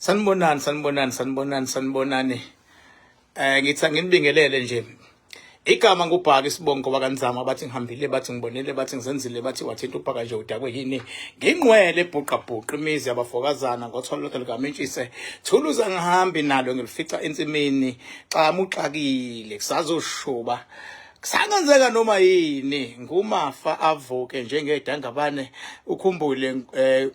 Sanibonani, sanibonani, sanibonani, sanibonani. Ngithi anginibingelele nje. Igama ngubhaka isibongo bakaNzama, bathi ngihambile, bathi ngibonile, bathi ngizenzile, bathi wathinta ubhaka nje udakwe yini. Ngingqwele bhuqa bhuqa imizi yabafokazana ngotholo likamentshise. Thuluza ngihambi nalo ngilifica ensimini. Xa muxakile kusazoshuba. Kusangenzeka noma yini, ngumafa avuke njengedangabane, ukhumbule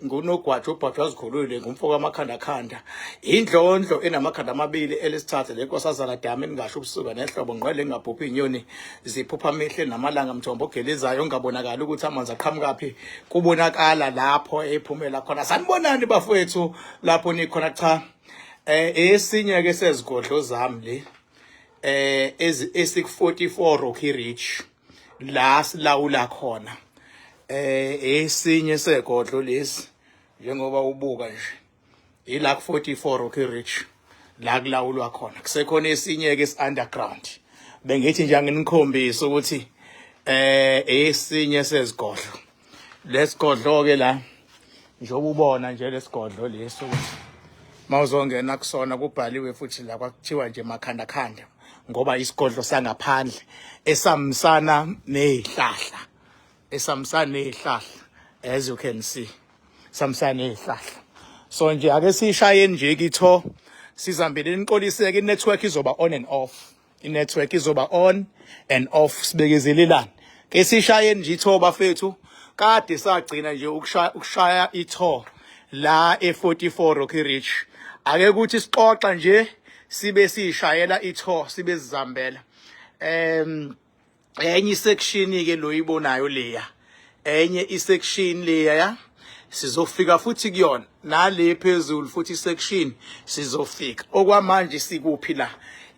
ngunogwaja ubhajwa azikhulule, ngumfo kamakhanda khanda, indlondlo enamakhanda amabili, elesithathu lenkosazana dama elingasho ubusuka nehlobo, ngqwele engabhubhi inyoni ziphupha amihle namalanga, mthombo ogelezayo ongabonakali ukuthi amanzi aqhamukaphi, kubonakala lapho ephumela khona. Sanibonani bafowethu lapho nikhona. Cha, esinye ke sezigodlo zami le esiku 44 Rocky Ridge la silawula khona. Esinye segodlo lesi, njengoba ubuka nje, ila ku 44 Rocky Ridge la kulawulwa khona. Kusekhona esinye ke underground. Bengithi nje anginikhombise ukuthi esinye sezigodlo lesigodlo ke la, njengoba ubona nje lesigodlo lesi, ukuthi mawuzongena kusona kubhaliwe futhi la, kwakuthiwa nje makhanda khanda, ngoba isigodlo sangaphandle esamsana nezihlahla, esamsana nezihlahla, as you can see, samsana nezihlahla. So nje ake sishayeni nje kitho sizambile, niqoliseke, i-network izoba on and off, i-network izoba on and off, sibekezelelani. Ke sishayeni nje i-tour bafethu. Kade sagcina nje ukushaya i-tour la e44 Rocky Ridge. Ake ukuthi sixoxa nje sibe sishayela i-tour, sibe sizambela. Enye isection ke lo ibonayo leya, enye isection leya ya sizofika futhi kuyona, nale phezulu futhi isection sizofika. Okwamanje sikuphi la?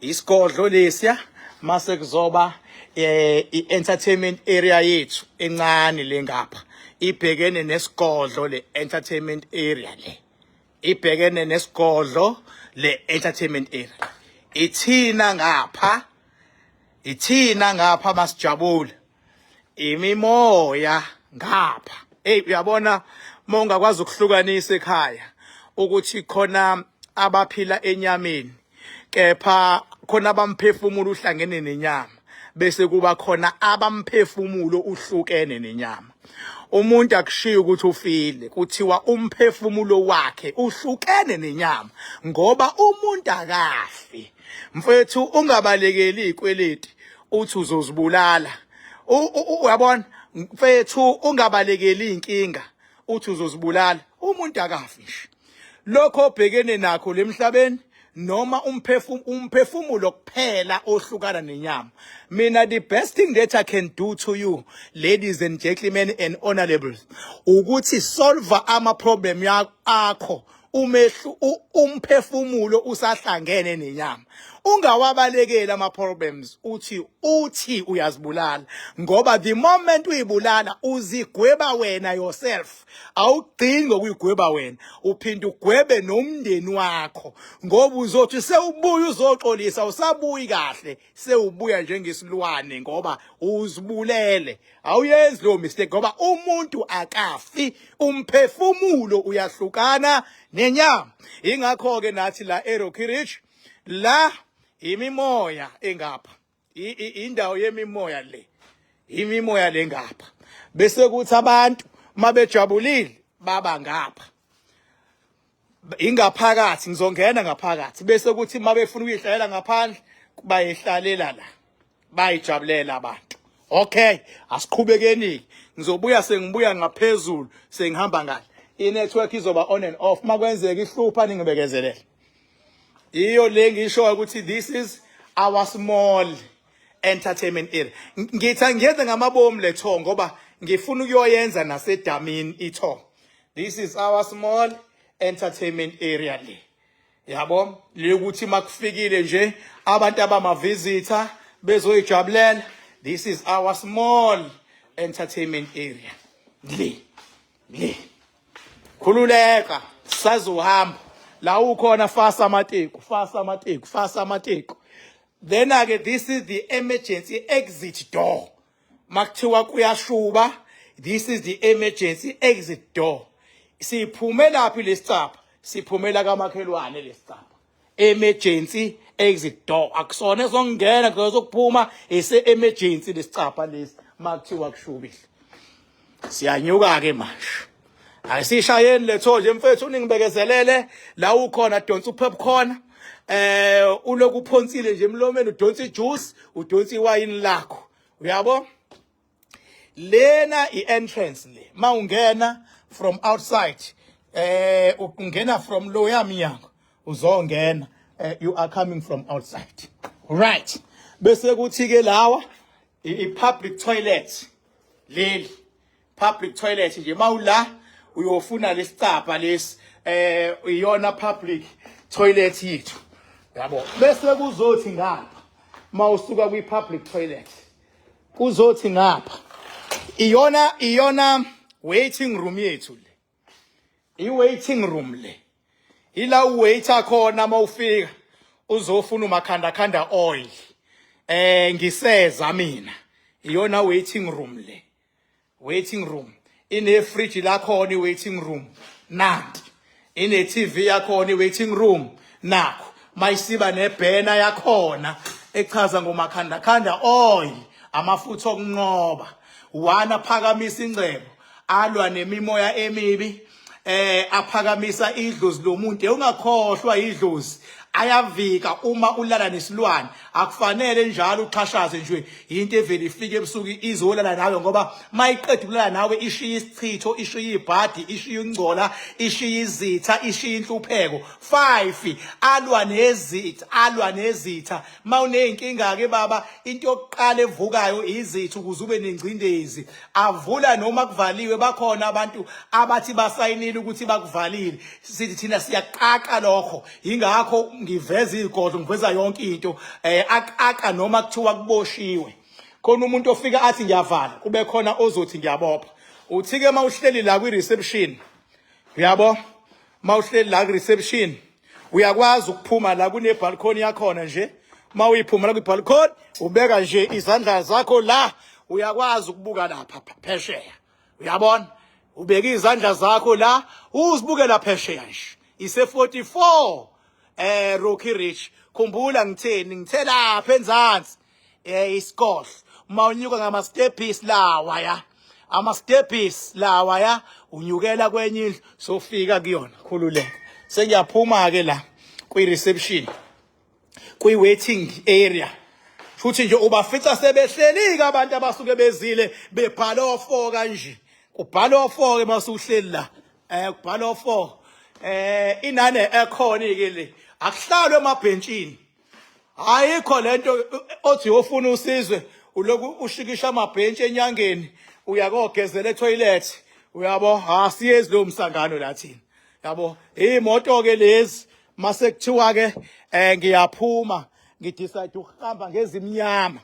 Isigodlo lesiya, mase kuzoba i-entertainment area yethu encane le ngapha, ibhekene nesigodlo le entertainment area le, ibhekene nesigodlo le entertainment area. Ithina ngapha, ithina ngapha masijabule, imimoya ngapha. Hey, uyabona mongakwazi ukuhlukanisa ekhaya ukuthi khona abaphila enyameni, kepha khona abamphefumulo uhlangene nenyama, bese kuba khona abamphefumulo uhlukene nenyama. Umuntu akushiya ukuthi ufile, kuthiwa umphefumulo wakhe uhlukene nenyama, ngoba umuntu akafi. Mfethu, ungabalekeli izikweleti uthi uzozibulala. Uyabona mfethu, ungabalekeli inkinga uthi uzozibulala. Umuntu akafi nje. Lokho obhekene nakho lemhlabeni, noma umphefumulo kuphela ohlukana nenyama. Mina, the best thing that I can do to you, ladies and gentlemen and honorables, ukuthi solve ama problem yakho umehlu umphefumulo usahlangene nenyama. Ungawabalekeli ama problems uthi uyazibulala, ngoba the moment uyibulala uzigweba wena yourself. Awugcini ngokuyigweba wena, uphinda ugwebe nomndeni wakho, ngoba uzothi sewubuya uzoxolisa, usabuyi kahle, sewubuya njengesilwane ngoba uzibulele. Awuyenzi leyo mistake, ngoba umuntu akafi, umphefumulo uyahlukana nenyama. Ingakho ke nathi la eRocky Ridge la, imimoya engapha, indawo yemimoya le, imimoya le ngapha, bese kuthi abantu mabejabulile baba ngapha, ingaphakathi, ngizongena ngaphakathi, bese kuthi mabefuna ukuyihlalela ngaphandle bayihlalela la, bayijabulela abantu. Okay, asiqhubekeni, ngizobuya sengibuya ngaphezulu, sengihamba ngale. I-network izoba on and off, makwenzeka ihlupha ningibekezelele. Iyo le ngisho ukuthi this is our small entertainment area. Ngithi angiyenze ngamabomu le tour, ngoba ngifuna ukuyoyenza nasedamini i-tour. This is our small entertainment area le, yabo, lekuthi makufikile nje abantu abama-visitor bezoyijabulela. This is our small entertainment area le. Le khululeka, sazohamba la ukhona. Fasa amateko, fasa amateko, fasa amateko. Then ke this is the emergency exit door. Makuthiwa kuyashuba, this is the emergency exit door. Siphume laphi lesicapha? Siphumela kamakhelwane lesicabha. Emergency exit door, akusona esongena kuzokuphuma, ese emergency lesicabha lesi makuthiwa kushubile. Siyanyuka ke manje. Ayisishayeni letho nje mfethu, ningibekezelele la ukhona, donsa upopcorn, uloku uphonsile nje emlomeni, udonsa ijuice, udonsa iwayini lakho, uyabo. Lena i-entrance le mawungena from outside, ungena from loya mnyango uzongena, you are coming from outside, right? Bese kuthi ke lawa i-public toilet leli, public toilet nje. Mawula uyofuna lesicabha lesi, iyona public toilet yethu, yabo. Bese kuzothi ngapha mawusuka kwi public toilet, kuzothi ngapha iyona waiting room yethu le. I-waiting room le ila uwaiter khona mawufika uzofuna umakhanda khanda oil. Ngiseza mina, iyona waiting room le. Waiting room ine fridge lakhona i-waiting room, nanti ine TV yakhona i-waiting room, nakho mayisiba nebanner yakhona echaza ngomakhanda khanda oil, amafutha okunqoba wana phakamisa ingcebo, alwa nemimoya emibi, aphakamisa idlozi lomuntu. Ungakhohlwa idlozi ayavika uma ulala nesilwane. Akufanele njalo uxhashaze nje into evele ifike ebusuku izolala nawe, ngoba mayiqeda ukulala nawe ishiya isichitho, ishiya ibhadi, ishiya ingcola, ishiya izitha, ishiya inhlupheko. 5 alwa nezitha, alwa nezitha. Mawuneyinkinga ke baba, into yokuqala evukayo izitha ukuze ube nengcindezi. Avula noma kuvaliwe. Bakhona abantu abathi basayinile ukuthi bakuvalile, sithi thina siyaqaqa lokho. Ingakho ngiveza izigodlo, ngiveza yonke into. Aqaqa noma kuthiwa kuboshiwe. Khona umuntu ofika athi ngiyavala, kube khona ozothi ngiyabopha. Uthi ke mawuhleli la kwi reception, uyabo, mawuhleli la kwi reception uyakwazi ukuphuma la kune balcony yakhona nje. Mawuyiphuma la kwi balcony, ubeka nje izandla zakho la, uyakwazi ukubuka lapha phesheya, uyabona. Ubeka izandla zakho la, uzibukela phesheya nje. Ise 44 Rocky Ridge. Khumbula ngitheni? Ngithe lapha enzansi isigodlo, mawunyuka ngama steps lawa ya, ama steps lawa ya, unyukela kwenye indlu, sofika kuyona. Khululeka. Sengiyaphuma ke la kwi reception, kwi waiting area, futhi nje ubafica sebehleli ke abantu abasuke bezile, bebhala o4 kanje. Kubhala o4 ke masuhleli la, kubhala o4. Inane ekhona ke le, akuhlalwe emabhentshini. Ayikho lento othi uyofuna usizwe uloku ushikisha amabhentshi enyangeni, uyakogezela etoilet, uyabo. Ha, siyezi lo msangano la thina, yabo. Imoto ke lezi, mase kuthiwa ke ngiyaphuma, ngidecide ukuhamba ngezimnyama.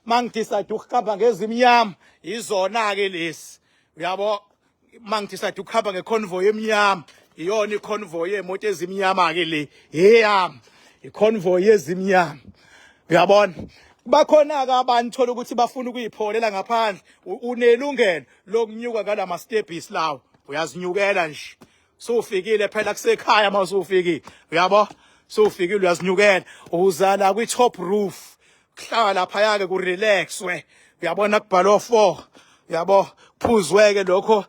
Mangidecide ukuhamba ngezimnyama, izona ke lezi, uyabo. Mangidecide ukuhamba ngeconvoy emnyama, iyona iconvoy yemoto ezimnyama ke le, yeyami iconvoy yezimnyama, uyabona. Bakhona ke abantu thola ukuthi bafuna ukuyipholela ngaphandle, unelungelo lokunyuka ngalama steps lawo, uyazinyukela nje. Sufikile phela, kusekhaya mawusufikile, uyabo. Sufikile, uyazinyukela, uzala kwi top roof, kuhlala lapha ke kurelaxwe, uyabona. Kubhalwa 4, uyabo, phuzweke lokho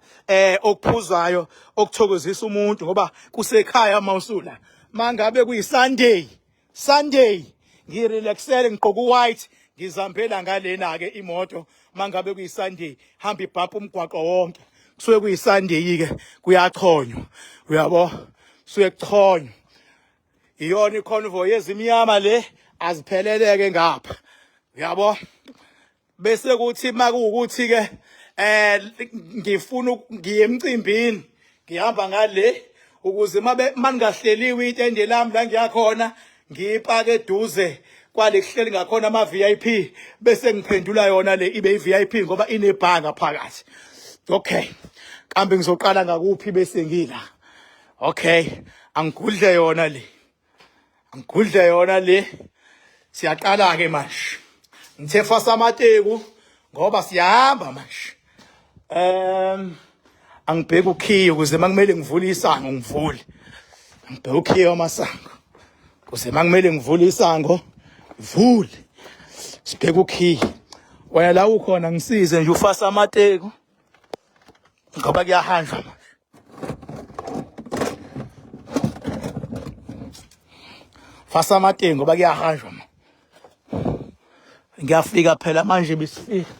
okuphuzayo okuthokozisa umuntu, ngoba kusekhaya mawusula. Mangabe kuyi Sunday, Sunday ngirelaxele, ngigqoka uwhite, ngizambela ngalena ke imoto. Mangabe kuyi Sunday, hamba ibhampa umgwaqo wonke. Kusuke kuyi Sunday ke, kuyachonywa, uyabo, suke kuchonywa. Iyona iconvoy yezimnyama le, azipheleleke ngapha, uyabo. Bese kuthi makuwukuthi ke ngifuna ngiye emcimbini, ngihamba ngale ukuze mabe mangahleliwe itende lami la ngiyakhona, ngiyipake eduze kwale kuhleli ngakhona ama VIP, bese ngiphendula yona le ibe i VIP ngoba inebhanga phakathi. Okay, kambe ngizoqala ngakuphi bese ngila? Okay, angigudle yona le, angigudle yona le. Siyaqala ke manje. Ngithe fasa amateku ngoba siyahamba manje. Angibheke ukhiye ukuze makumele ngivule isango ngivule. Ngibheke ukhiye wamasango. Kuze makumele ngivule isango, vule. Sibheke ukhiye. Wena la ukhona ngisize nje ufasa amateku. Ngoba kuyahanjwa manje. Fasa amateku ngoba kuyahanjwa manje. Ngiyafika phela manje bisifika.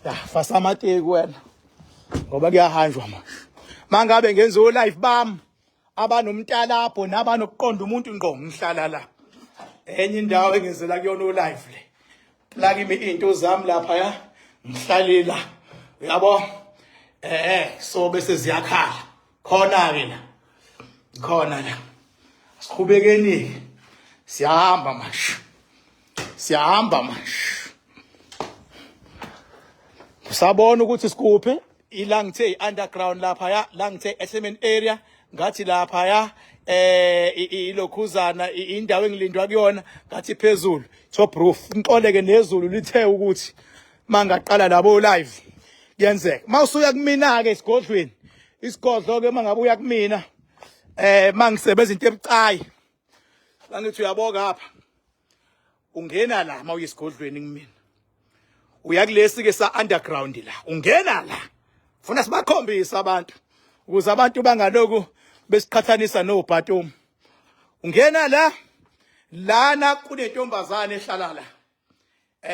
Ya fasa amateku wena. Ngoba kuyahanjwa manje. Mangabe ngenza o live bam abanomtalabho nabanokuqonda umuntu ngqo ngihlala la. Enye indawo engenzela kuyona o live le. La kimi into zami lapha ya ngihlale la. Uyabo? So bese ziyakhala. Khona ke la. Khona la. Siqhubekeni. Siyahamba manje. Siyahamba manje. Usabona ukuthi sikuphi? Ila ngithe i-underground lapha ya, la ngithe SMN area, ngathi lapha ya ilokhuzana indawo engilindwa kuyona ngathi phezulu top roof. Ngixoleke nezulu lithe ukuthi mangaqala labo live kuyenzeka. Mawusuya kumina ke esigodlweni, isigodlo ke mangabe uya kumina mangisebenza into ebucayi. Angithi uyaboka apha. Ungena la mawuya esigodlweni kumina. Uya kulesi ke sa underground la. Ungena la. Funa sibakhombise abantu ukuze abantu bangaloku besiqhathanisa nobhatumu. Ungena la lana kunentombazane ehlala la.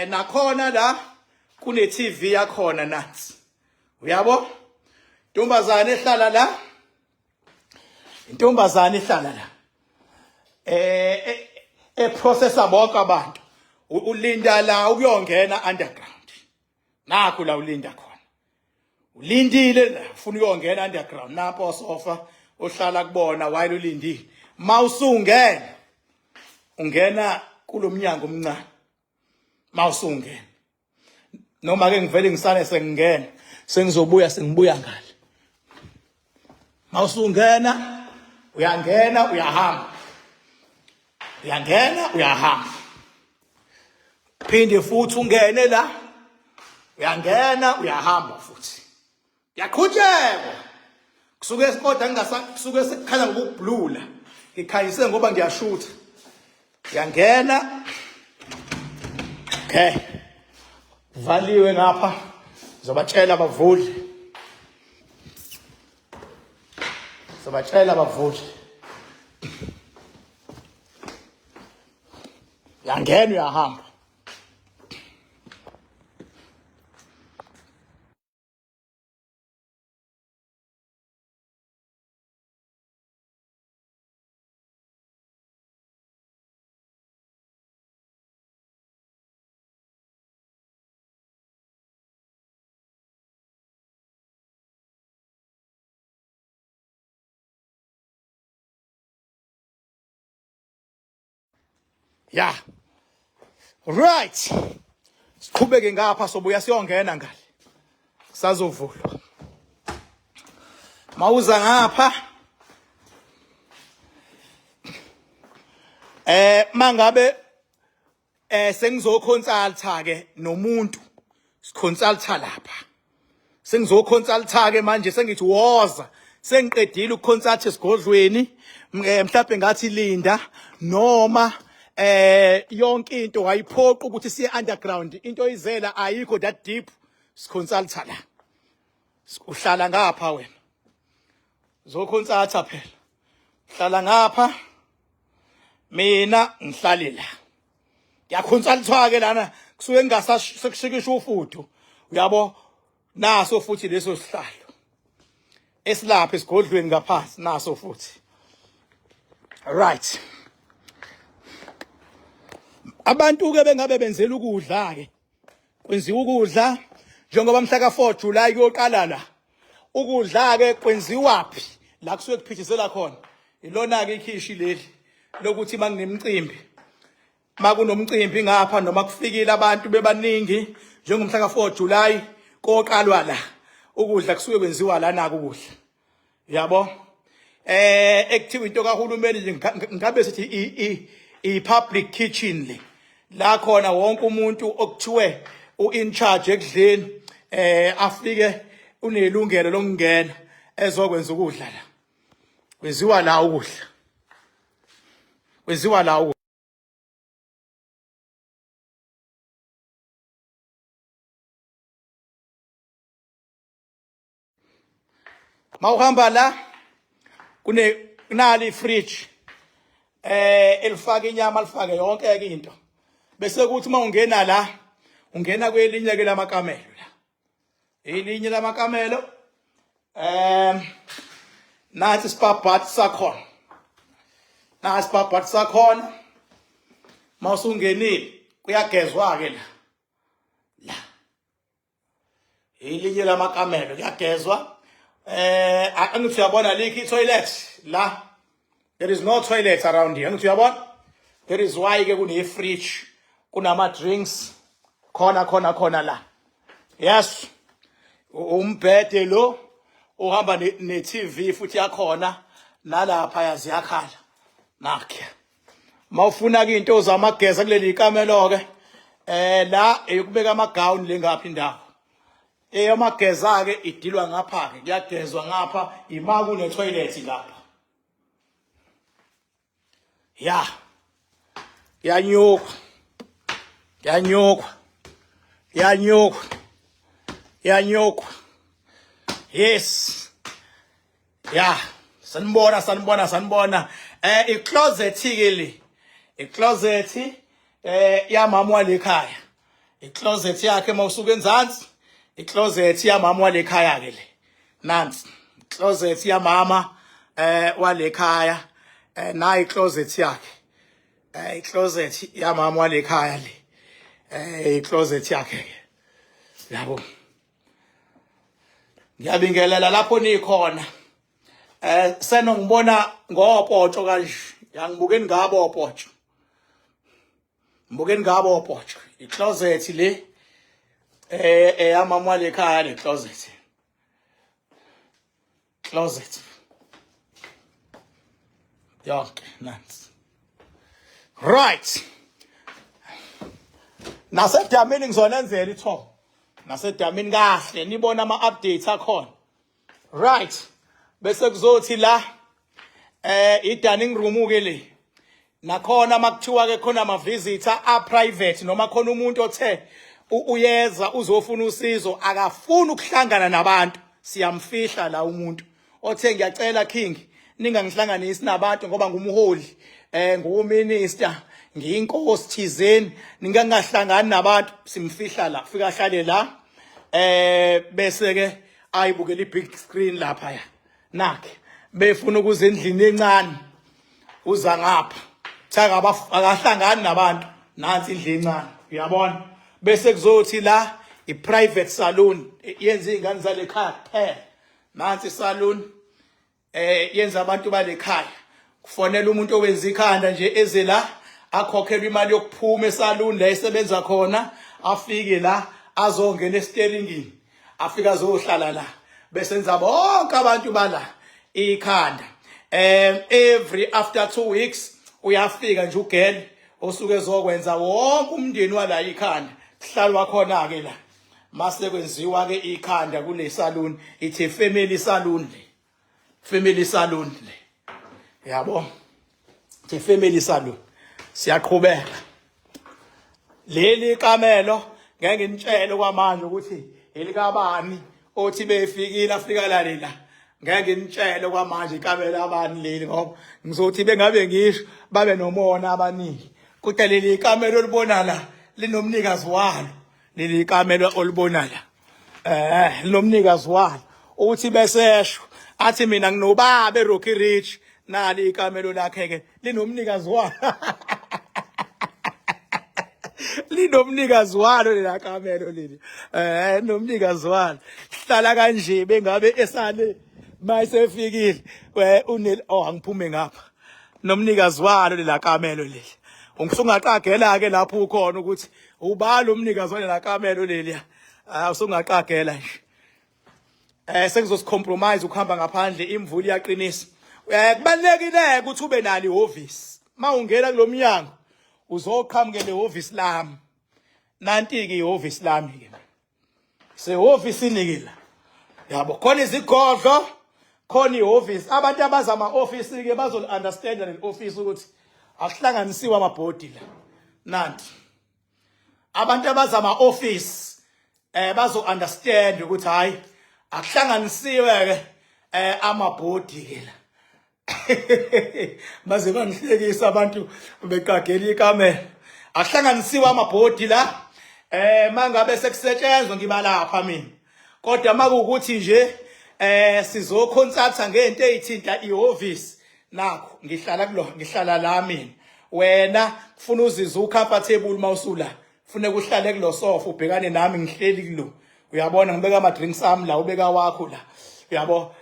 Nakhona la kune TV yakhona nansi. Uyabo? Ntombazane ehlala la. Intombazane ehlala la. E processa bonke abantu. Ulinda la ukuyongena underground. Nakho la ulinda khona. Ulindile la ufuna ukuyongena underground. Nampo sofa ohlala kubona while ulindile. Mawusungena ungena kulomnyango omncane. Mawusungena noma ke ngivele ngisale sengingena sengizobuya sengibuya ngale. Mawusungena uyangena uyahamba. Uyangena uyahamba. Phinde futhi ungene la. Uyangena uyahamba futhi. Yaqhutshekwa. Kusuke kodwa ngingasa kusuke sekukhala ngokublula. Ngikhanyise ngoba ngiyashutha. Uyangena. Okay. Valiwe ngapha. Ngizobatshela abavuli. Ngizobatshela abavuli. Uyangena uyahamba. Ya. Right. Siqhubeke ngapha sobuya siyongena ngale. Kusazovulwa. Mawuza ngapha. Mangabe sengizoconsulta ke nomuntu siconsulta lapha. Sengizoconsulta ke manje sengithi woza sengiqedile ukuconsult esigodlweni mhlawumbe ngathi linda noma yonke into ayiphoqa ukuthi siye underground into izela ayikho that deep siconsulta la. Uhlala ngapha wena. Zoconsulta phela. Hlala ngapha. Mina ngihlale la. Ngiyaconsultwa ke lana kusuke ngingasashikisha ufudu. Uyabo naso futhi leso sihlalo. Esilapha esigodlweni ngaphansi naso futhi. Right. Abantu ke bengabe benzela ukudla ke. Kwenziwa ukudla njengoba mhla ka 4 July kuyoqala la. Ukudla ke kwenziwa phi? La kusuke kuphithizela khona. Ilona ke ikhishi leli lokuthi makunemicimbi. Makunomcimbi ngapha noma kufikile abantu bebaningi njengomhla ka 4 July koqalwa la. Ukudla kusuke kwenziwa la nako ukudla. Yabo? Ekuthiwa into kahulumeni nje ngabe sithi i public kitchen le. La khona wonke umuntu okuthiwe u in charge ekudleni afike unelungelo lokungena. Ezokwenza ukudla la. Kwenziwa la ukudla. Kwenziwa la ukudla. Mawuhamba la kune kunali fridge elifaka inyama, lifake yonke ke into, bese kuthi mawungena la ungena kwelinye ke lamakamelo la, elinye lamakamelo. Nathi spa bath sakhona, nathi spa bath sakhona. Mawusungenile kuyagezwa ke la, la elinye lamakamelo kuyagezwa. Angithi uyabona likhi toilet la? There is no toilet around here. Angithi uyabona? There is why ke kune fridge, kunama drinks khona khona khona la. Yes, umbhede lo uhamba ne TV futhi yakhona nalapha yaziyakhala nakhe. Mawufuna ke into zamageza kuleli kamelo ke, la eyokubeka amagawuni lengapha indawo eyamageza ke idilwa ngapha ke, kuyagezwa ngapha, ima kune toilet lapha. Ya, yanyuka, yanyuka, yanyuka, yanyuka. Yes, ya, sanibona, sanibona, sanibona. Icloset ke le, icloset yamama walekhaya, icloset yakhe mawusuka enzansi, icloset yamama walekhaya ke le. Nansi closet yamama walekhaya. Nayi closet yakhe, icloset yamama walekhaya le, icloset yakhe ke yabo. Ngiyabingelela lapho nikhona. Seno ngibona ngopotsho kanje, yangibukeni ngabo opotsho, ngibukeni ngabo opotsho. Icloset le eyamama walekhaya le, closet, closet yonke nansi. Right, nasedamini ngizonenzela ithoba nasedamini kahle, nibona ama-updates akhona. Right, bese kuzothi la i-dining room ke le. Nakhona makuthiwa ke khona ama visitor a private noma khona umuntu othe uyeza uzofuna usizo, akafuni ukuhlangana nabantu, siyamfihla la. Umuntu othe, "Ngiyacela King, ningangihlanganisi nabantu ngoba ngumholi, nguminister, ngiyinkosi thizeni, ningangahlangani nabantu," simfihla la, fika ahlale la, bese ke ayibukela i-big screen lapha. Ya, nakhe befuna ukuze endlini encane, uza ngapha, cha, akahlangani nabantu. Nansi indlu encane, uyabona. Bese kuzothi la i-private saloon, yenza izingane zale khaya kuphela. Nansi saloon, yenza abantu balekhaya. Kufonela umuntu owenza ikhanda nje, eze la, akhokhelwe imali yokuphuma esalon la esebenza khona, afike la azongena esiteringini, afika azohlala la, bese enza bonke abantu bala ikhanda. Every after 2 weeks uyafika nje ugirl osuke ezokwenza wonke umndeni wala ikhanda. Kuhlalwa khona ke la mase kwenziwa ke ikhanda kule saloon. Ithi family saloon le, family saloon le, yabo, ithi family saloon. Siyaqhubeka. Leli kamelo ngeke nginitshele kwamanje ukuthi elikabani. Othi befikile afika lale la, ngeke nginitshele kwamanje ikamelo abani leli, ngoba ngizothi bengabe ngisho babe nomona abaningi. Kodwa leli ikamelo olibona la linomnikazi walo. Leli ikamelo olibona la linomnikazi walo. Uthi besesho athi, "Mina nginobaba eRocky Ridge." Nali ikamelo lakhe ke, linomnikazi walo, linomnikazi walo lela kamelo leli, nomnikazi walo. Hlala kanje bengabe esale mayisefikile une oh, angiphume ngapha. Nomnikazi walo lela kamelo leli, usungaqagela ke lapho ukhona ukuthi ubalo umnikazi walela kamelo leli. Usungaqagela nje. Sengizosicompromise ukuhamba ngaphandle, imvula iyaqinisa. Kubalekile ukuthi ube nalo ihhovisi. Mawungena kulomnyango uzoqhamukela ihhovisi lami. Nanti ke ihhovisi lami ke, sehhovisini ke la, yabo. Khona izigodlo. Khona ihhovisi, abantu abazi ama-ofisi ke bazoli-understanda leli ofisi ukuthi akuhlanganisiwe amabhodi la. Nanti abantu abazi ama-ofisi bazo understand ukuthi hayi akuhlanganisiwe ke amabhodi ke la. Baze bangihlekisa abantu beqagela ikamela. Akuhlanganisiwe amabhodi la. Mangabe sekusetshenzwa ngiba lapha mina. Kodwa makuwukuthi nje sizoconsulta ngento ezithinta ihhovisi, nakho ngihlala kulo, ngihlala la mina. Wena kufuna uzizwe ucomfortable mawusula, funeka uhlale kulo sofa ubhekane nami ngihleli kulo. Uyabona, ngibeka ama drinks ami la, ubeka wakho la. Uyabo,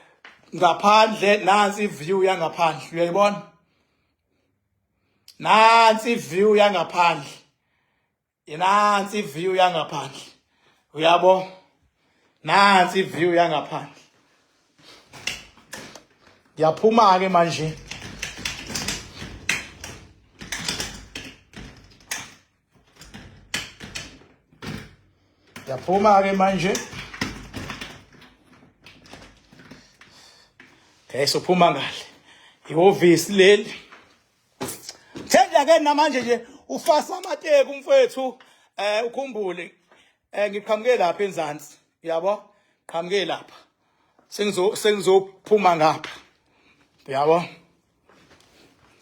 ngaphandle nansi iview yangaphandle, uyayibona? Nansi iview yangaphandle, nansi iview yangaphandle, uyabo? Nansi iview yangaphandle. Ngiyaphuma ke manje. Ngiyaphuma ke manje. Okay, sophuma ngale. Ihhovisi leli. Thenda ke namanje nje ufasa amateki umfowethu, ukhumbule ngiqhamuke lapha enzansi, yabo? Qhamuke lapha. Sengizophuma ngapha. Yabo?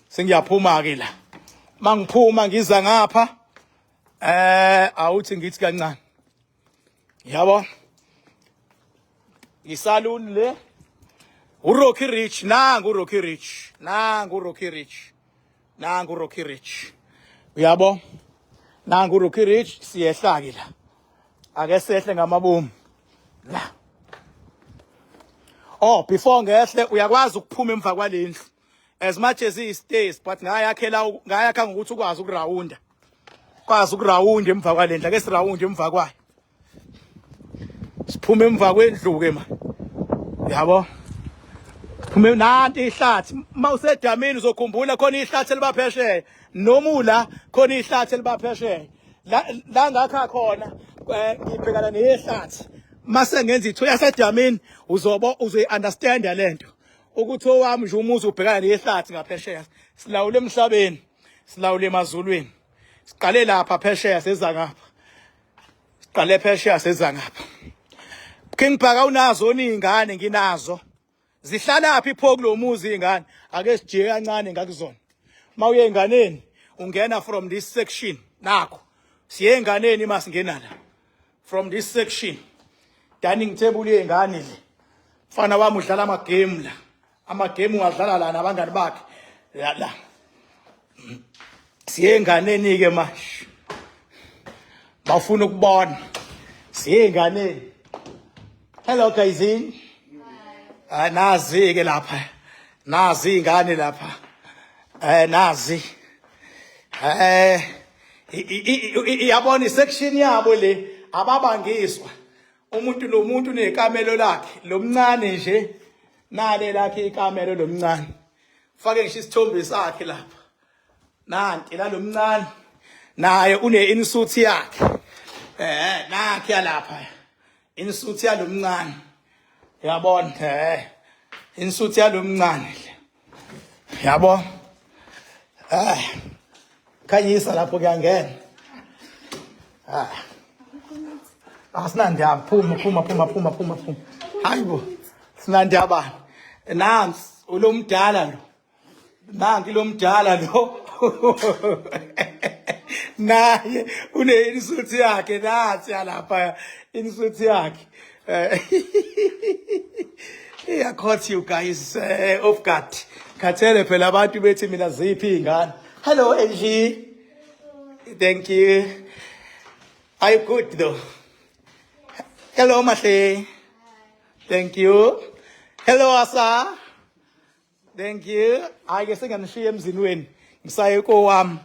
Sengiyaphuma ke la. Mangiphuma ngiza ngapha, awuthi ngithi kancane. Yabo? Isaluni le. uRocky Rich, nangu uRocky Rich, nangu uRocky Rich, nangu uRocky Rich. Uyabo? Nangu uRocky Rich, siyehla ke la. Ake sehle ngamabomu la. Oh, before ngehle uyakwazi ukuphuma emva kwalendlu. As much as he stays, but ngayakhela, ngayakha ngokuthi ukwazi ukurawunda. Kwazi ukurawunda emva kwalendlu, ake sirawunde emva kwayo. Siphume emva kwendlu ke ma. Yabo? Siphume, nanti ihlathi. Mawusedamini uzokhumbula khona ihlathi elibaphesheya. Noma ula khona ihlathi elibaphesheya. La la ngakha khona ngibhekana nehlathi. Mase ngenza ithu yasedamini uzobo uzoyi-understand lento. Ukuthi owami nje umuzi ubhekana nehlathi ngaphesheya. Silawule emhlabeni, silawule emazulwini. Siqale lapha phesheya seza ngapha. Siqale phesheya seza ngapha. King Bhaka unazo izingane? Nginazo. Zihlala phi pho kulomuzi izingane? Ake sijike kancane ngakuzona. Mawuye enganeni ungena from this section. Nakho. Siye enganeni masingena la. From this section. Dining table yezingane le. Mfana wami udlala ama game la. Ama game ungadlala la nabangani bakhe. La la. Siye enganeni ke manje. Bafuna ukubona. Siye enganeni. Hello guys. Ah, nazi ke lapha. Nazi ingane lapha. Nazi. Iyabona isection yabo le, ababangiswa. Umuntu nomuntu unekamelo lakhe. Lomncane nje nale lakhe ikamelo lomncane. Fake ngisho isithombe sakhe lapha. Nanti la lomncane. Naye une insuit yakhe. Nakhe lapha. Insuit yalomncane. Uyabona insuit yalomncane le. Yabo? Khanyisa lapho kuyangena. Ah. Asinandaba, phuma phuma phuma phuma phuma phuma. Hayibo. Sinandaba. Nansi ulomdala lo. Nanki lomdala lo. Naye une insuit yakhe, nansi yalapha insuit yakhe. I caught you guys off guard. Khathele phela abantu bethi mina ziphi ingane. Hello Angie. Thank you. Are you good though? Hello Mahle. Thank you. Hello Asa. Thank you. Hayi ke sengiyanishiya emzini wenu. Ngisaye kowami.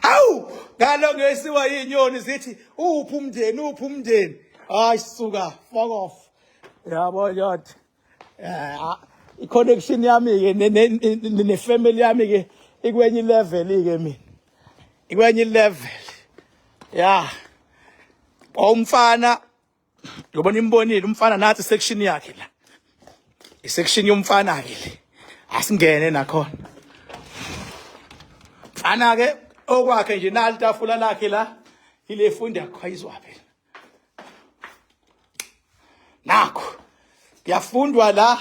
Hawu, ngalo ngesiwa inyoni zithi uphi umndeni, uphi umndeni. Hayi suka, fuck off. Yabo yot. I-connection yami ke ne family yami ke ikwenye level ke mina. Ikwenye level. Yeah. Umfana Ngoba nimbonile umfana nathi section yakhe la. Isection yomfana ke le. Asingene nakhona. Mfana ke okwakhe nje nali tafula lakhe la ile funda khwayizwa phela. Nakho kuyafundwa la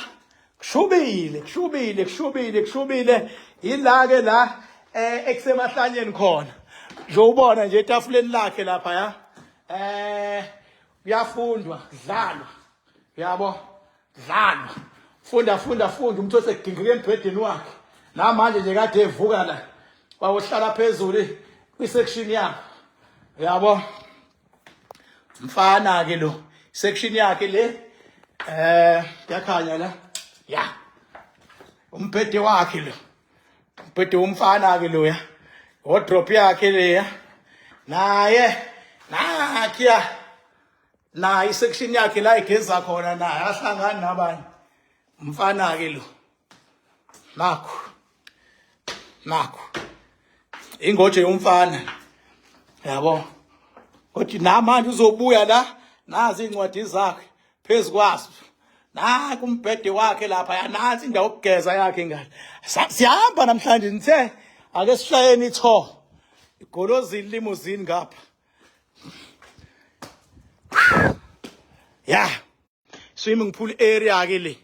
kushubile kushubile kushubile kushubile ila ke la eh ekusemahlanyeni khona nje ubona nje etafuleni lakhe lapha ya eh kuyafundwa kudlalwa yabo dlalwa funda funda funda umuntu osegingqike embhedeni wakhe namanje nje kade evuka la wawohlala phezulu kwi-section yakhe yabo mfana ke lo section yakhe le eh yakhanya la ya umbhede wakhe lo umbhede womfana ke lo ya wardrobe yakhe leya naye nakhe ya naye isection yakhe la igeza khona naye ahlangani nabanye umfana ke lo nakho nakho ingoje yomfana yabo kodwa namanje uzobuya la nazi incwadi zakhe phezu kwazo naku umbhede wakhe lapha yanansi indawo yokugeza yakhe ingane siyahamba namhlanje nithe ake sishayeni itho igolozini limuzini ngapha ya swimming pool area ke le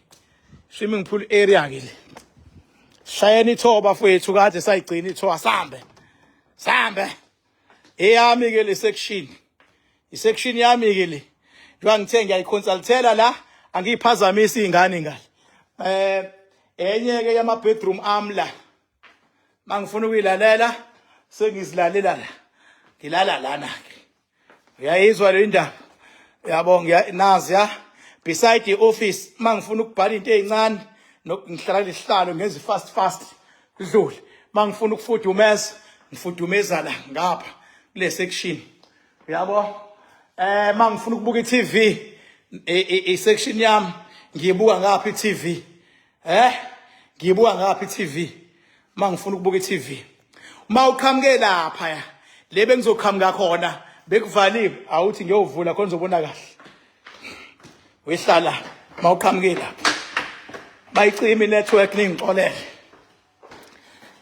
swimming pool area ke le shayeni ithoba fethu kade sayigcina ithoba sambe sambe eyami ke le section isection yami ke le njengoba ngithe ngiyayiconsultela la angiyiphazamisi izingane ngale eh enye ke yama bedroom ami la mangifuna ukuyilalela sengizilalela la ngilala lana ke uyayizwa le ndaba yabo nazi ya beside the office mangifuna ukubhala into ezincane ngihlala lesihlalo ngenza fast fast kudlule mangifuna ukufudumeza ngifudumeza la ngapha kule section uyabo eh mangifuna ukubuka iTV i section yami ngiyibuka ngapha iTV eh ngiyibuka ngapha iTV mangifuna ukubuka iTV uma uqhamuke lapha ya le bengizoqhamuka khona bekuvaliwe awuthi ngiyovula khona uzobona kahle wehlala mawuqhamuke lapha bayicima inetwork ningixolele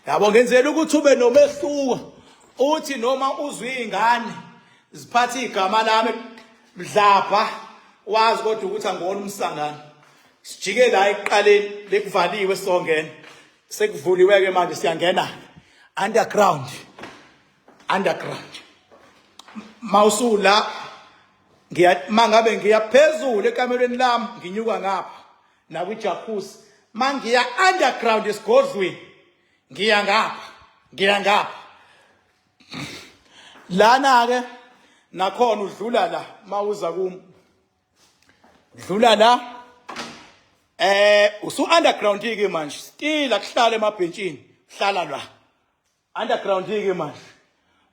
yabo ngenzela ukuthi ube nomehluko uthi noma uzwe izingane ziphatha igama lami mdlabha wazi kodwa ukuthi angona umsangano sijike la ekuqaleni bekuvaliwe songena sekuvuliwe ke manje siyangena underground underground mawusula ngiya mangabe ngiya phezulu ekamelweni lami nginyuka ngapha nakwi-jacuzzi mangiya underground esigodlweni ngiya ngapha ngiya ngapha lana ke nakhona udlula la mawuza kum dlula la eh usu underground ke manje still akuhlala emabhentshini hlala la underground ke manje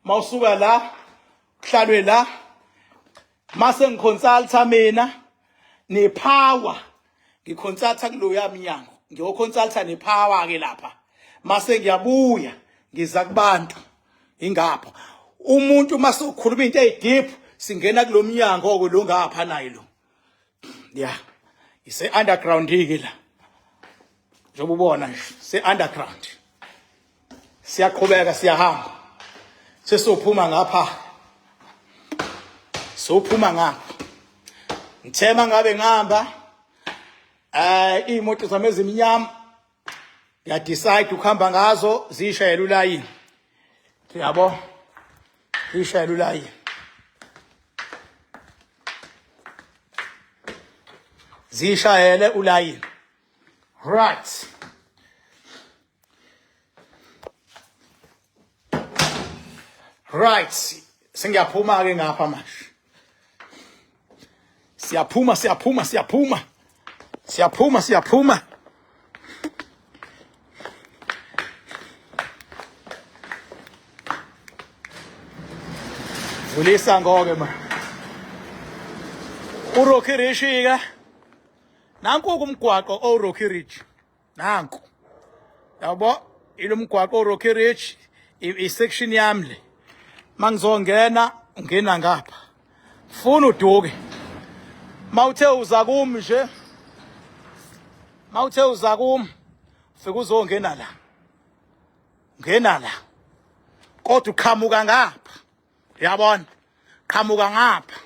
mawusuka la kuhlalwe la mase ngiconsulta mina nepower ngiconsulta kuloya mnyango ngiyoconsulta nepower ke lapha mase ngiyabuya ngiza kubantu ingapha umuntu mase ukhuluma into eyideep singena kulomnyango ke lo ngapha naye lo ya ise underground ke la njengoba ubona nje se underground siyaqhubeka siyahamba sesophuma ngapha sophuma ngapha ngithema ngabe ngihamba eh imoto zami ezimnyama ngiya decide ukuhamba ngazo zishayela ulayini yabo zishayela ulayini zishayele ulayini right right sengiyaphuma ke ngapha manje siyaphuma siyaphuma siyaphuma siyaphuma siyaphuma vulisa ngoke ma uRocky Rich ke nanku umgwaqo oRocky Ridge nanku yabo ilo mgwaqo oRocky Ridge i-section yami le mangizongena ngena ngapha funa uduke Mawuthe uza kum nje, mawuthe uza kum, ufike uzongena la, ngena la, kodwa uqhamuka ngapha, uyabona, qhamuka ngapha.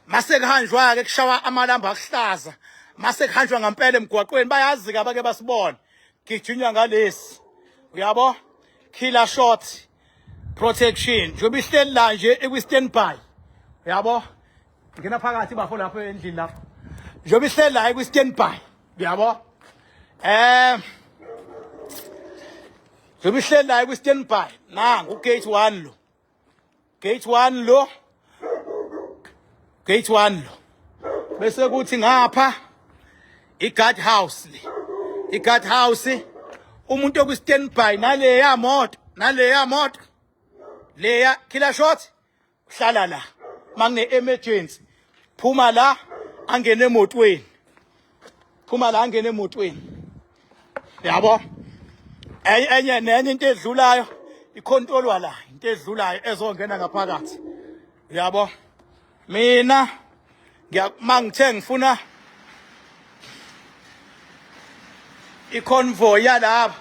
Mase kuhanjwa ke kushawa amalambu akuhlaza, mase kuhanjwa ngempela emgwaqweni, bayazi ke abake basibone, gijinywa ngalesi, uyabo, killer shot protection, njengoba ihleli la nje ikwi standby, uyabo, ngena phakathi bafo lapho endlini lapho, njengoba ihleli la ikwi standby, uyabo, njengoba ihleli la ikwi standby, nangu gate 1 lo, gate 1 lo, gate 1 lo, bese kuthi ngapha i-guard house le, i-guard house, umuntu okwi standby naleya moto, naleya moto leya killer shot uhlala la, makune emergency phuma la angene emotweni, phuma la angene emotweni, yabo. Enye nenye into edlulayo ikhontrolwa la, into edlulayo ezongena ngaphakathi, yabo. Mina mangithe ngifuna iconvoy yalaba,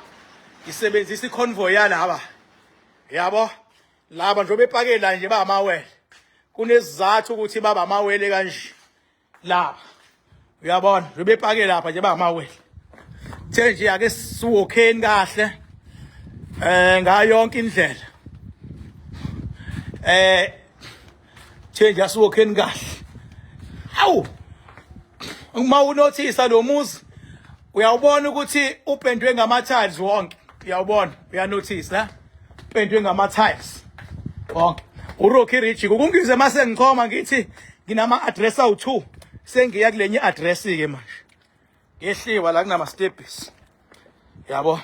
ngisebenzisa iconvoy yalaba, yabo. Laba njengoba epakela nje bamawele, kunesizathu ukuthi baba amawele kanje laba, uyabona, njengoba epake lapha nje bamawele. The nje ake siwokheni kahle ngayo yonke indlela, the nje asiwokheni kahle. Hawu, uma unothisa lo muzi uyawubona ukuthi upendwe ngama tiles wonke, uyawubona, uyanothisa, upendwe ngama tiles wonke. uRocky Rich kungize mase ngichoma ngithi nginama address awu2, sengiya kulenye address ke manje, ngehliwa la kunama steps, yabo.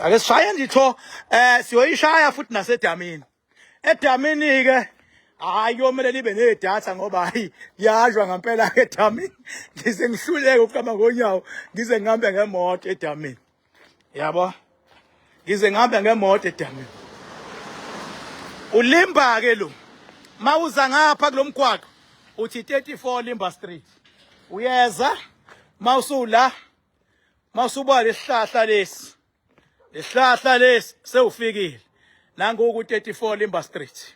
Ake sishaye nje tho, siyoyishaya futhi nasedamini. Edamini ke hayi kuyomele libe nedatha, ngoba hayi kuyajwa ngempela ke edamini, ngize ngihluleke ukuhamba ngonyawo, ngize ngihambe ngemoto edamini, yabo, ngize ngihambe ngemoto edamini. Ulimba ke lo, mawuza ngapha kulomgwaqo uthi 34 Limba Street, uyeza mawusula, mawusuba lesihlahla lesi, lesihlahla lesi, sewufikile nangu ku 34 Limba Street,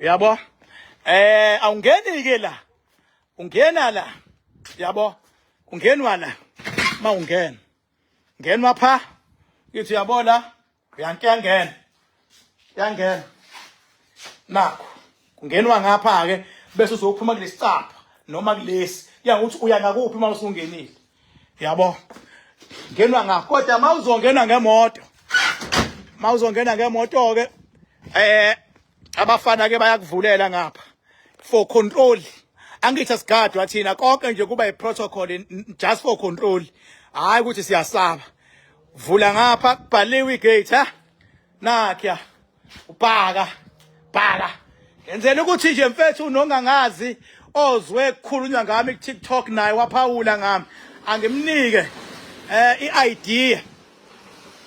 yabo. Awungeni ke la, ungena la, yabo, ungenwa la, mawungena ngenwa pha, ngithi uyabona, uyangena, yangena nakho, kungenwa ngapha ke, bese uzophuma kulesicapha noma kulesi, kuya ngokuthi uya ngakuphi uma usungenile, yabo, ngenwa ngakho. Kodwa mawuzongena ngemoto, mawuzongena ngemoto ke, abafana ke bayakuvulela ngapha for control. Angithi asigadwa thina, konke nje kuba iprotocol just for control, hayi ukuthi siyasaba. Vula ngapha, kubhaliwe igate, ha, nakya ubhaka bhaka, ngenzela ukuthi nje mfethu nongangazi ozwe kukhulunywa ngami ku TikTok naye waphawula ngami, angimnike i-idea.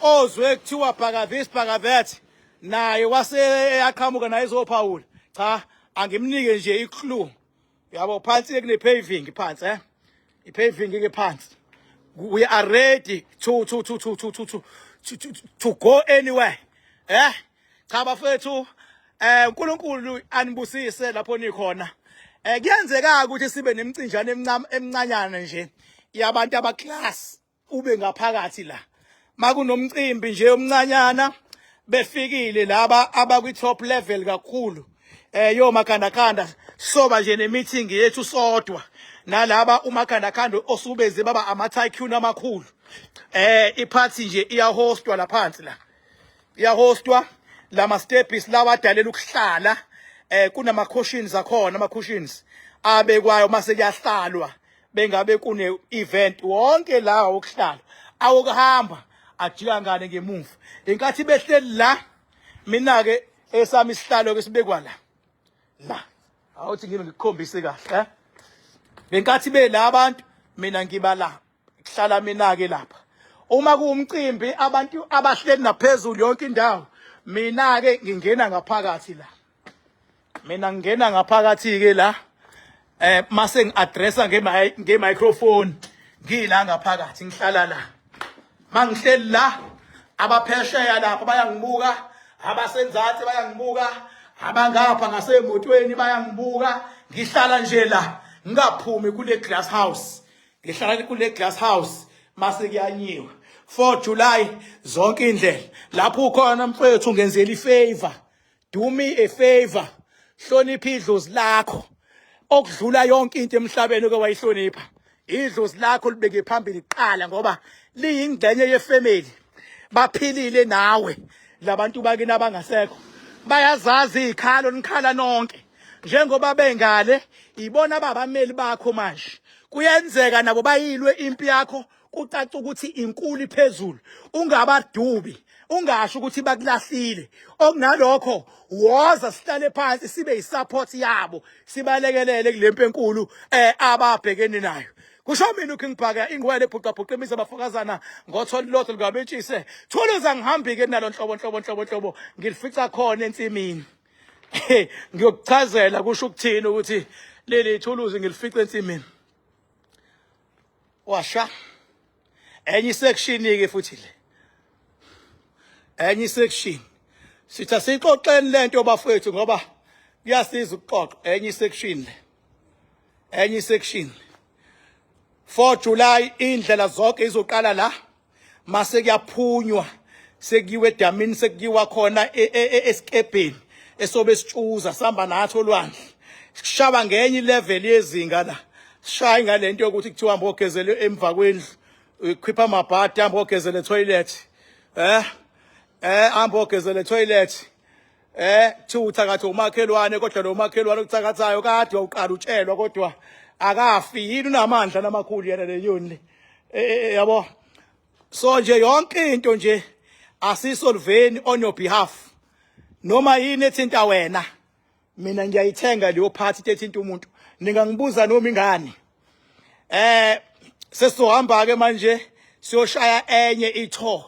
Ozwe kuthiwa bhaka this, bhaka that, naye wase eyaqhamuka naye ezophawula, cha, angimnike nje iclue, yabo. Phansi kune paving phansi, i-paving ke phansi. We are ready to go anywhere. Cha bafethu, uNkulunkulu anibusise lapho nikhona. Kuyenzeka ukuthi sibe nemcinjana emncane emncanyana nje yabantu abaclass, ube ngaphakathi la makunomcimbi nje omncanyana, befikile laba abakwi top level kakhulu, yo makhanda khanda, soba nje ne meeting yethu sodwa nalaba umakhanda khanda osubeze baba ama tycoon amakhulu. Iphathi nje iyahostwa la phansi la, iyahostwa lama steps lawa adalela ukuhlala, kunama cushions akhona, ama cushions abekwayo mase kuyahlalwa bengabe kune event, wonke lawa wokuhlala, awokuhamba ajika ngane ngemuva. Inkathi behleli la, mina ke esami isihlalo ke sibekwa la la, awuthi ngibe ngikukhombise kahle. Ngenkathi bela abantu, mina ngiba la, kuhlala mina ke lapha. Uma kuwumcimbi, abantu abahleli naphezulu yonke indawo, mina ke ngingena ngaphakathi la, mina ngingena ngaphakathi ke la. Mase ngiaddressa nge microphone ngila ngaphakathi, ngihlala la. Mangihleli la, abaphesheya lapha bayangibuka, abasenzansi bayangibuka, abangapha ngasemotweni bayangibuka. Ngihlala nje la, ngingaphumi kule glass house. Ngihlala kule glass house mase kuyanyiwa. 4 July zonke indlela lapho ukhona mfethu, ungenzela ifavor, do me a favor, hlonipha idlozi lakho okudlula yonke into emhlabeni oke wayihlonipha. Idlozi lakho libeke phambili kuqala ngoba liyingxenye yefamily. Baphilile nawe labantu bakini abangasekho, bayazazi izikhalo nikhala nonke njengoba bengale. Ibona babameli bakho manje, kuyenzeka nabo bayilwe impi yakho, kucaca ukuthi inkulu iphezulu. Ungabadubi, ungasho ukuthi bakulahlile. Okunalokho, woza sihlale phansi, sibe yisupport yabo, sibalekelele kule mpi enkulu ababhekene nayo. Kusho mina uKing Bhaka, ingwele ebhuqabhuqa imizi abafokazana ngotholi lotho lukabetshise thuluza. Ngihambi-ke nalo nhlobo nhlobo nhlobo nhlobo, ngilifica khona ensimini. Ngiyokuchazela kusho ukuthini ukuthi leli thuluzi ngilifica ensimini. Washa enye isection ke futhi le, enye isection. Sithi asixoxeni lento bafethu ngoba kuyasiza ukuxoxa. Enye isection le, enye isection. 4 July indlela zonke izoqala la mase kuyaphunywa, sekuyiwe edamini, sekuyiwa khona esikebheni esobe sitshuza sihamba nathi olwandle. Sishaba ngenye ilevel yezinga la, sishaye ngalento yokuthi kuthiwa hamba ogezele emva kwendlu, ukhipha amabhadi, hamba ogezele toilet, hamba ogezele toilet. Kuthiwa uthakatha umakhelwane, kodwa lo makhelwane okuthakathayo kade wawuqala utshelwa, kodwa akafi yini, unamandla namakhulu yena le nyoni le. Yabo, so nje yonke into nje asisolveni on your behalf. Noma yini ethinta wena, mina ngiyayithenga leyo part ethinta umuntu. Ningangibuza noma ingane. Sesizohamba ke manje, siyoshaya enye itour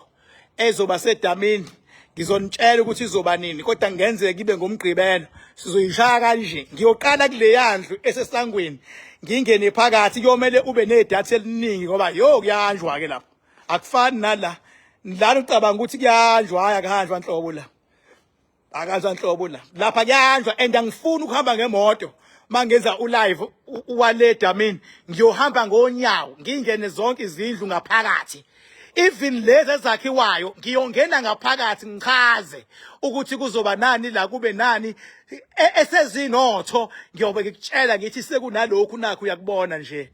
ezoba sedamini. Ngizonitshela ukuthi izoba nini, kodwa kungenzeka ibe ngomgqibelo. Sizoyishaya kanje: ngiyoqala kule yandlu esesangweni, ngingene phakathi. Kuyomele ube nedatha eliningi ngoba yo, kuyahanjwa ke lapho, akufani nala lana ucabanga ukuthi kuyahanjwa. Hayi, akuhanjwa nhlobo la, akaza nhlobo la. Lapha kuyahanjwa and angifuni ukuhamba ngemoto mangenza ulive wale damini. Ngiyohamba ngonyawo, ngingene zonke izindlu ngaphakathi, even lezi ezakhiwayo. Ngiyongena ngaphakathi, ngichaze ukuthi kuzoba nani la, kube nani esezinotho. Ngiyobe ngikutshela ngithi sekunalokhu, nakho, uyakubona nje.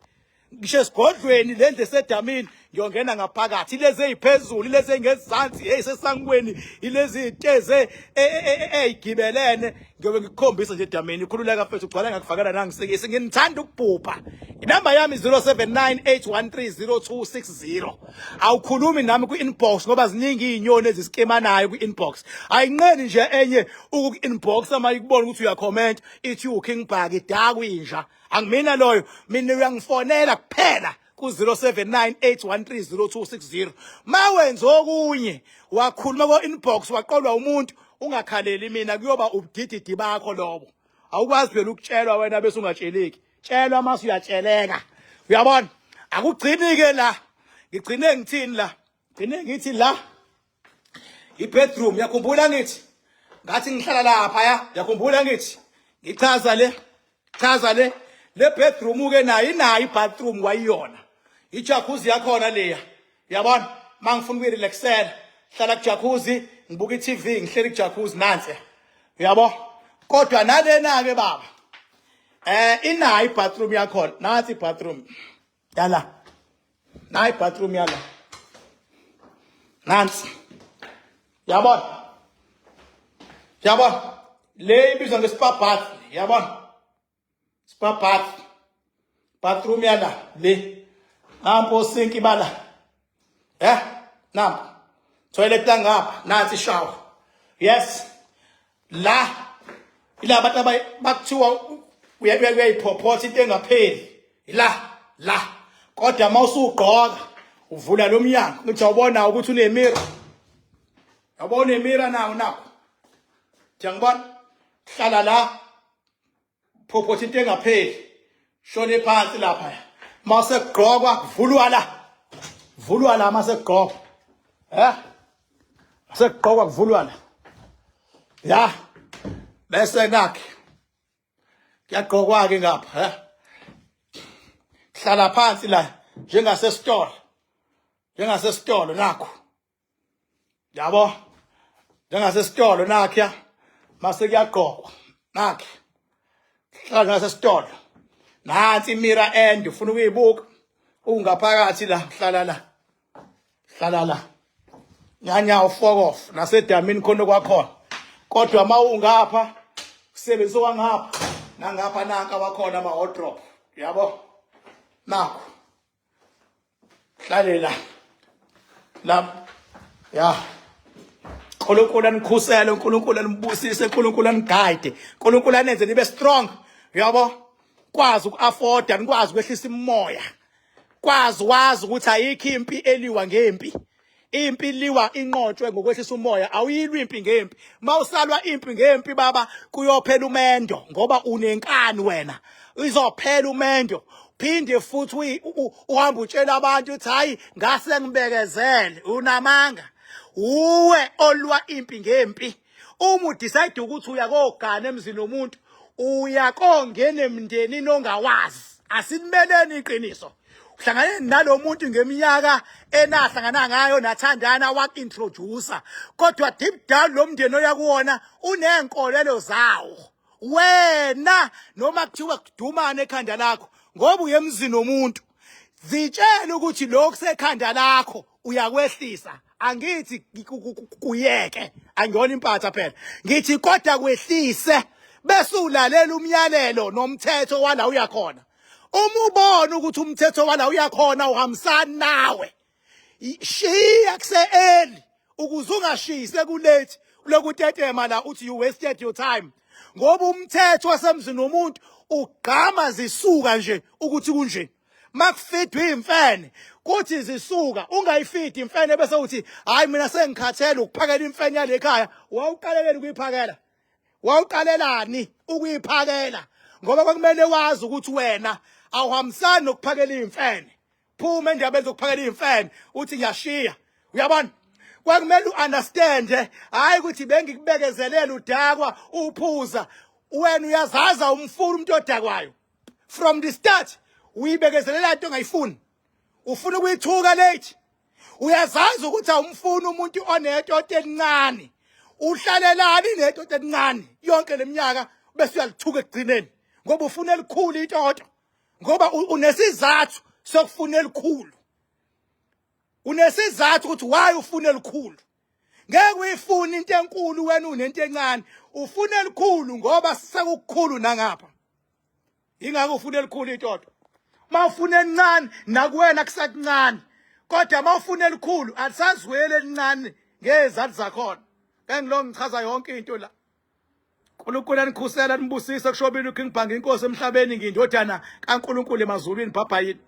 Ngisho esigodlweni, lendlu esedamini, ngiyongena ngaphakathi, ilezi eziphezulu, ilezi ezingezansi, eyisesangweni, ilezi izitezi eyigibelene, ngiyobe ngikukhombisa nje edamini. Khululeka mfethu, ugcwala ngakufakela nangisikisi. Nginithanda ukubhubha. Inamba yami 0798130260. Awukhulumi nami kwi-inbox ngoba ziningi izinyoni ezisikemanayo kwi-inbox. Ayinqeni nje enye ukuku-inbox ama ikubona ukuthi uyacomment, ithi uKing Bhaka idakwinja. Angimina loyo. Mina uyangifonela kuphela ku-079 813 0260. Mawenza okunye, wakhuluma ko-inbox, waqolwa umuntu, ungakhaleli mina, kuyoba ubudididi bakho lobo. Awukwazi phela ukutshelwa wena bese ungatsheleki. Tshelwa mase uyatsheleka, uyabona. Akugcini-ke la, ngigcine ngithini la? Gcine ngithi la i-bedroom. Yakhumbula ngithi ngathi ngihlala lapha ya, yakhumbula ngithi ngichaza le, chaza le bedroom ke nayo inayo i-bathroom kwayiyona, ijacuzzi yakhona leya, uyabona. Mangifuna ukuyirelaxela, hlala kujacuzzi, ngibuka i-TV, ngihleli kujacuzzi, nansi, uyabo. Kodwa nalena ke baba, inayo i-bathroom yakhona. Nansi i-bathroom yala, nayi i-bathroom yala, nansi, yabona, yabona. Le ibizwa nge-spa bath, yabona, spa bath, bathroom yala le. Nampo sinki bala, nampo toilet la ngapha, nansi shower. Yes, la ila bantu bakuthiwa uyayiphophotha into engapheli la la. Kodwa uma usugqoka, uvula lo mnyango, ngithi awubona ukuthi unemirror, yabona, unemirror nawo nakho. Ngiyangibona, hlala la, phophotha into engapheli. Shone phansi lapha. Mase kugqokwa kuvulwa la. Vulwa la mase kugqokwa. Eh? Sekugqokwa kuvulwa la. Ya. Bese nakhe. Kuyagqokwa ke ngapha, eh? Hlala phansi la njengasesitolo. Njengasesitolo nakho. Yabo? Njengasesitolo nakhe mase kuyagqokwa. Nakhe. Hlala ngasesitolo. Nansi imira end ufuna ukuyibuka. Ungaphakathi la, hlala la. Hlala la. Nyanya ufokof nasedamini khona kwakhona. Kodwa mawungapha usebenzisa wangapha nangapha nanka wakhona ama wardrobe. Yabo? Nakho. Hlale la. La. Ya. uNkulunkulu anikhusele, uNkulunkulu anibusise, uNkulunkulu aniguide, uNkulunkulu anenze nibe strong. Yabo? Kwazi ukuafforda, nikwazi ukwehlisa imoya. Kwazi wazi ukuthi ayikho impi eliwa ngempi. Impi liwa inqotshwe ngokwehlisa umoya, awuyilwi impi ngempi. Mawusalwa impi ngempi baba kuyophela umendo ngoba unenkani wena. Izophela umendo. Phinde futhi uhambe utshela abantu uthi hayi ngase ngibekezele, unamanga. Uwe olwa impi ngempi. Uma udecide ukuthi uyakogana emzini womuntu, uyakongena emndenini ongawazi. Asinimeleni iqiniso. Uhlangane nalomuntu ngeminyaka enahlangana ngayo nathandana waku-introducer, kodwa deep down lo mndeni oya kuwona uney'nkolelo zawo. Wena noma kuthiwa kudumane ekhanda lakho ngoba uye emzini womuntu, zitshele ukuthi lokhu sekhanda lakho uyakwehlisa. Angithi kuyeke, angiyona impatha phela, ngithi kodwa kwehlise bese ulalela umyalelo nomthetho wala uyakhona. Uma ubona ukuthi umthetho wala uyakhona uhambisani nawe, shiya kuse early ukuze ungashiyi sekulate lokutetema la uthi you wasted your time, ngoba umthetho wasemzini womuntu ugqama zisuka nje ukuthi kunje. Makufidwa imfene kuthi zisuka ungayifidi imfene bese uthi hayi mina sengikhathele ukuphakela imfene yale ekhaya. Wawuqaleleni ukuyiphakela? Wawuqalelani ukuyiphakela? Ngoba kwakumele wazi ukuthi wena awuhambisani nokuphakela imfene. Phuma endabeni zokuphakela imfene uthi ngiyashiya. Uyabona? Kwakumele uunderstand, hayi ukuthi bengikubekezelela udakwa uphuza. Wena uyazaza umfuna umuntu odakwayo. From the start uyibekezelela into ongayifuni. Ufuna ukuyithuka late. Uyazazi ukuthi awumfuni umuntu onetoto elincane. Uhlalelani netoto elincane yonke leminyaka bese uyalithuka ekugcineni ngoba ufuna elikhulu itoto, ngoba unesizathu sokufuna elikhulu. Unesizathu ukuthi why ufuna elikhulu. Ngeke uyifune into enkulu wena unento encane. Ufuna elikhulu ngoba sekukukhulu nangapha. Ingakho ufuna elikhulu itoto. Mawufuna elincane nakuwena kusakuncane. Kodwa mawufuna elikhulu alisazweli elincane ngezathu zakhona. Engilo ngichaza yonke into la. uNkulunkulu anikhusela nibusise kushobile uKing Bhanga inkosi emhlabeni ngindodana kaNkulunkulu emazulwini. Bhabhayini.